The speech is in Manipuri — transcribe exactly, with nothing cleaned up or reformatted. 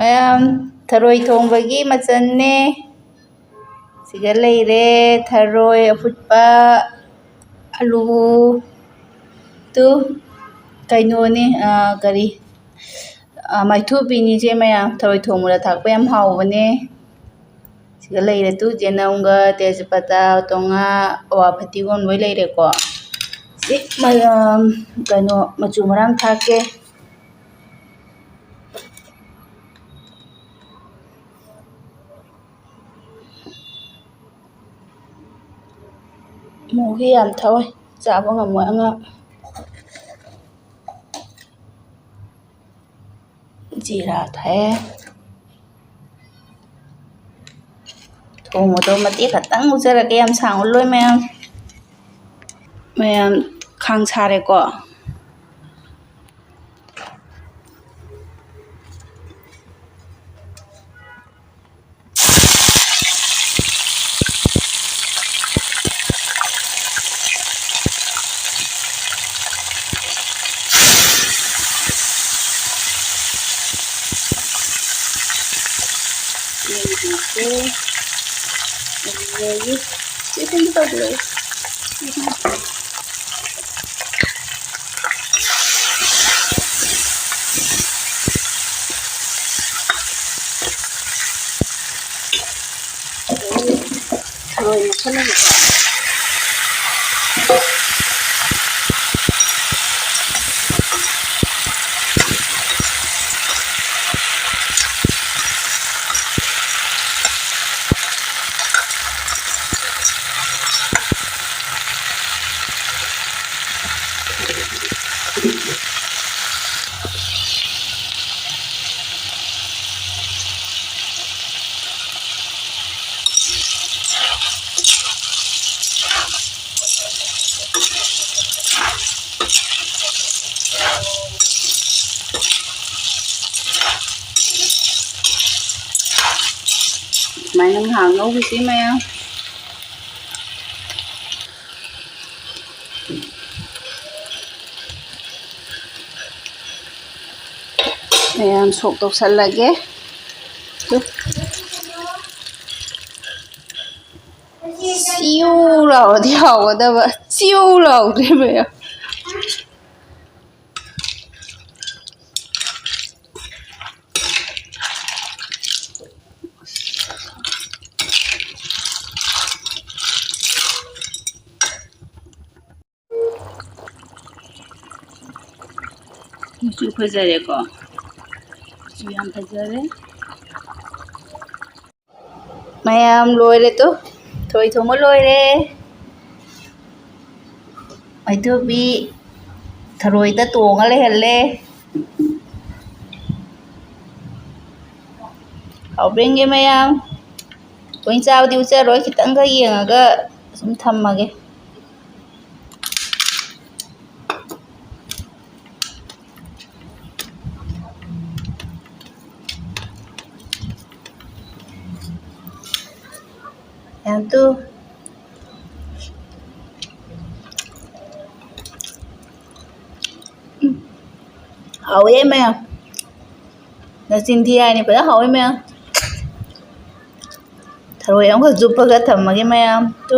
ꯃꯌꯥꯝ, ꯊꯔꯣꯏ ꯊꯣꯡꯕꯒꯤ ꯃꯆꯜꯅꯦ꯫ ꯁꯤꯒ ꯂꯩꯔꯦ ꯊꯔꯣꯏ ꯑꯐꯨꯠꯄ, ꯑꯂꯨ, ꯇꯨ, ꯀꯩꯅꯣꯅꯦ, ꯑ, ꯀꯔꯤ, ꯑ, ꯃꯥꯏꯊꯨꯕꯤꯅꯤ ꯏꯆꯦ ꯃꯌꯥꯝ꯫ ꯊꯔꯣꯏ ꯊꯣꯡꯕꯗ ꯊꯥꯛꯄ ꯌꯥꯝ ꯍꯥꯎꯕꯅꯦ꯫ ꯁꯤꯒ ꯂꯩꯔꯦ ꯇꯨ, ꯆꯅꯝꯒ ꯇꯦꯖꯄꯇꯥ, ꯇꯣꯉꯥ, ꯑꯋꯥ ꯐꯗꯤꯒꯣꯝ ꯂꯣꯏ ꯂꯩꯔꯦꯀꯣ꯫ ꯁꯤ ꯃ-, ꯑ, ꯀꯩꯅꯣ, ꯃꯆꯨ ꯃꯔꯥꯡ ꯊꯥꯛꯀꯦ꯫ ꯃꯣꯔꯣꯛꯁꯦ ꯌꯥꯝ ꯊꯧꯋꯦ, ꯆꯥꯕ ꯉꯝꯃꯣꯏ ꯑꯉꯥꯡ꯫ ꯖꯤꯔꯥ ꯊꯥꯛꯑꯦ꯫ ꯊꯣꯡꯕꯗꯣ ꯃꯇꯦꯛ ꯈꯛꯇꯪ ꯎꯠꯆꯔꯛꯀꯦ, ꯌꯥꯝ ꯁꯥꯡ ꯎꯠꯂꯣꯏ ꯃꯌꯥꯝ꯫ ꯃꯌꯥꯝ, ꯈꯥꯡ ꯁꯥꯔꯦꯀꯣ꯫ ꯌꯦꯡꯕꯤꯌꯨ꯫ ꯑꯗꯨꯗꯒꯤ ꯁꯤ ꯁꯤꯟ ꯇꯧꯕꯤꯔꯛꯑꯣ꯫ ꯊꯔꯣꯏ ꯃꯈꯜ ꯑꯃꯀꯣ꯫ ꯁꯨꯃꯥꯏꯅ ꯉꯥꯏꯍꯥꯛ ꯉꯧꯈꯤꯁꯤ ꯃꯌꯥꯝ꯫ ꯃꯌꯥꯝ ꯁꯣꯛ ꯇꯧꯁꯜꯂꯒꯦ꯫ ꯆꯤꯎ ꯂꯥꯎꯔꯗꯤ ꯍꯥꯎꯒꯗꯕ꯫ ꯆꯤꯎ ꯂꯥꯎꯗ꯭ꯔꯦ ꯃꯌꯥꯝ꯫ ꯃꯆꯨ ꯐꯖꯔꯦꯀꯣ꯫ ꯃꯆꯨ ꯌꯥꯝ ꯐꯖꯔꯦ꯫ ꯃꯌꯥꯝ ꯂꯣꯏꯔꯦ ꯇꯨ꯫ ꯊꯔꯣꯏ ꯊꯣꯡꯕ ꯂꯣꯏꯔꯦ꯫ ꯃꯩꯊꯨꯕꯤ ꯊꯔꯣꯏꯗ ꯇꯣꯡꯉ ꯂꯩꯍꯜꯂꯦ꯫ ꯍꯥꯎꯕ꯭ꯔꯦꯟꯒꯤ ꯃꯌꯥꯝ꯫ ꯂꯣꯏ ꯆꯥꯕꯗꯤ ꯎꯠꯆꯔꯣꯏ, ꯈꯤꯇꯪꯈꯛ ꯌꯦꯡꯉꯒ ꯁꯨꯝ ꯊꯝꯃꯒꯦ꯫ ꯌꯥꯝ ꯇꯨ꯫ ꯎꯝ꯫ ꯍꯥꯎꯋꯦ ꯃꯌꯥꯝ꯫ ꯅꯆꯤꯟ ꯊꯤ ꯍꯥꯏꯅꯤ, ꯐꯖꯅ ꯍꯥꯎꯋꯦ ꯃꯌꯥꯝ꯫ ꯊꯔꯣꯏ ꯑꯃꯈꯛ ꯆꯨꯞꯄꯒ ꯊꯝꯃꯒꯦ ꯃꯌꯥꯝ꯫ ꯇꯨ꯫